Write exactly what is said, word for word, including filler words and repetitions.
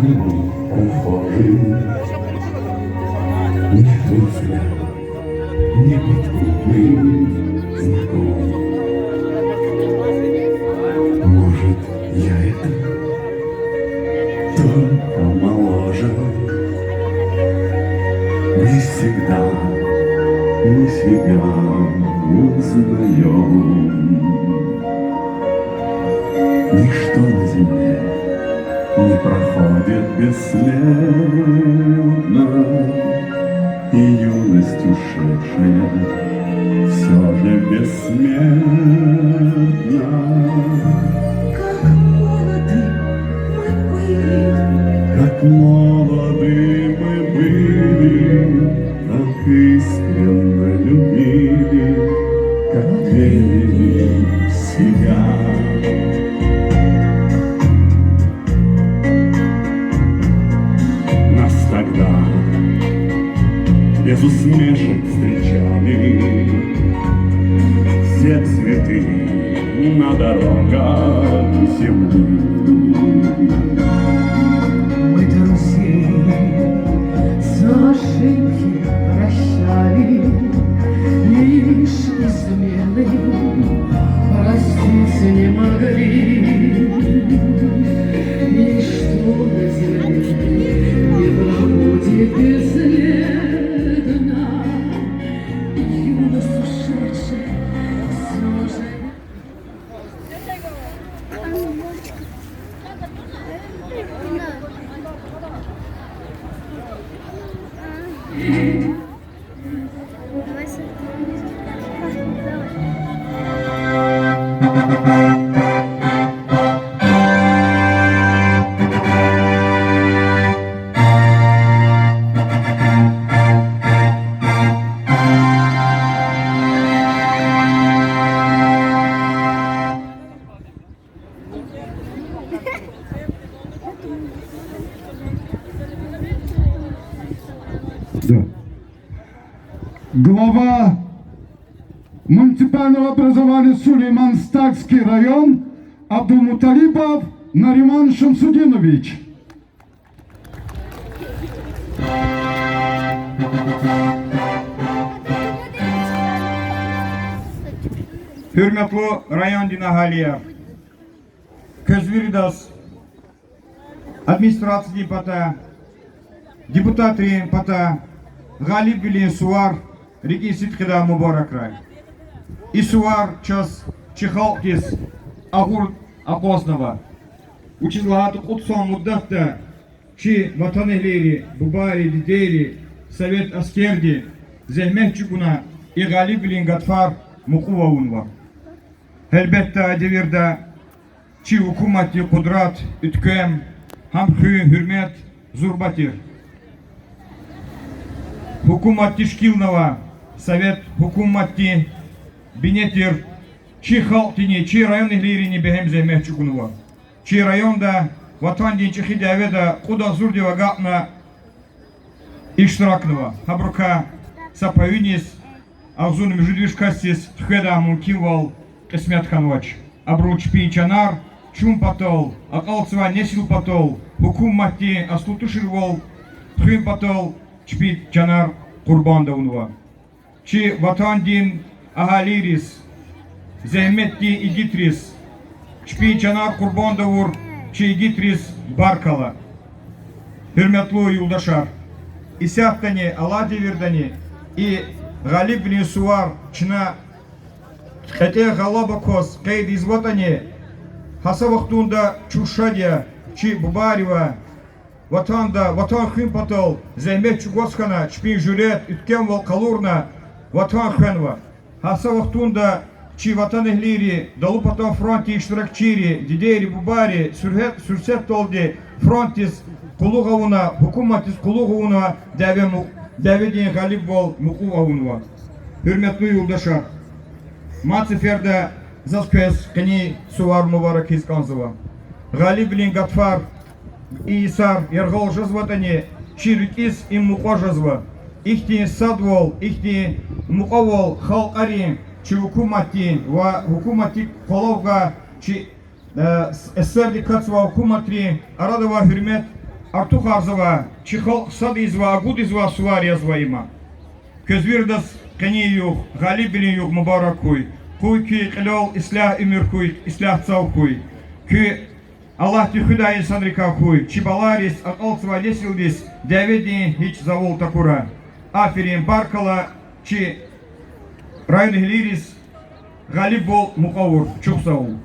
Прохожий, ни друзья, ни подкупный знаком. Может, я это только моложе. Мы всегда, мы себя узнаём. Ничто на земле не проходит бесследно, и юность ушедшая всё же бессмертна. Как молоды мы были, как молоды мы были, как искренне любили, как верили в себя. Нас тогда без усмешек встречали все цветы на дорогах земли. Мы друзей за ошибки прощали, лишь измены простить не могли. Ничто на земле не проходит бесследно, юность ушедшая всё же. Да. Глава муниципального образования Сулейман-Стальский район Абдулмуталибов Нариман Шамсудинович. Гьуьрметлу райондин агьалияр! Квез виридаз администрациядин патай, депутатрин патай Гъалибвилин сувар рикӀин сидкьидай мубаракрай. И сувар чаз чи халкьдиз агъур акъвазнава. Вучиз лагьайтӀа кьуд сан муддатда чи ватанэгьлийри, бубайри, дидейри, совет аскерди зегьмет чӀугуна и Гъалибвилин гатфар мукьув авунва. Гьелбетда, а девирда чи гьукуматдин къудрат, уьтквем, гьам хуьн, гьуьрмет зурба тир. Гьукумат тешкилнава, совет гьукуматдин бине тир, чи халкьдини, чи районэгьлийрини бегьем зегьмет чӀугунва. Чи районда Ватандин ЧӀехи дяведа кьуд агъзурдив агакьна иштиракнава. Гьабурукай са паюниз агъзурни муьжуьд виш касдиз хкведай мумкинвал, кьисмет хьанвач. Абуру чпин чанар чун патал, акьалтзавай несил патал, гьукуматдин аслу туширвал хуьн патал чпин чанар къурбанд авунва. Чи Ватандин агьалийриз, зегьметдин игитриз, чпин чанар къурбанд авур чи игитриз баркалла. Гьуьрметлу юлдашар, исятдани, алай девирдани и Гъалибвилин сувар чна кьетӀен гъалаба кваз къейд ийизватӀани, гьа са вахтунда чун шад я, чи бубайривай Ватанда, Ватан хуьн патал зегьмет чӀугваз хьана, чпин жуьрэт, уьтквемвал къалурна, Ватан хвенва. Гьа са вахтунда чи ватанэгьлийри, далу патан фронтдин иштиракчийри, дидейри, бубайри суьрсе-, суьрсетдалди фронтдиз къуллугъ авуна, гьукуматдиз къуллугъ авуна, дяве му-, дяведин гъалибвал мукьув авунва. Гьуьрметлу юлдашар, мад сеферда заз квез къенин сувар мубарак ийиз кӀанзава. Гъалибвилин гатфар и йисар яргъал жезватӀани, чи рикӀиз им мукьва жезва. Ихьтин садвал, ихьтин мукьвавал халкьарин, чи гьукуматдин ва гьукуматдик къвалав гвай чи, э, с-, эсердик квай гьукуматрин арада авай гьуьрмет артухарзавай, чи халкь сад ийизвай, агуд ийизвай сувар язва има. Квез виридаз къенин югъ, Гъалибвилин югъ мубарак хьуй. Къуй куь кьилел ислягь уьмуьр хьуй, ислягь цав хьуй. Куьн Аллагьди хуьдай инсанрикай хьуй, чи балайриз, акьалтзавай несилдиз дяведин гьич завал такурай. Аферин, баркалла чи районэгьлийриз, гъалибвал мукьвабур, чухсагъул.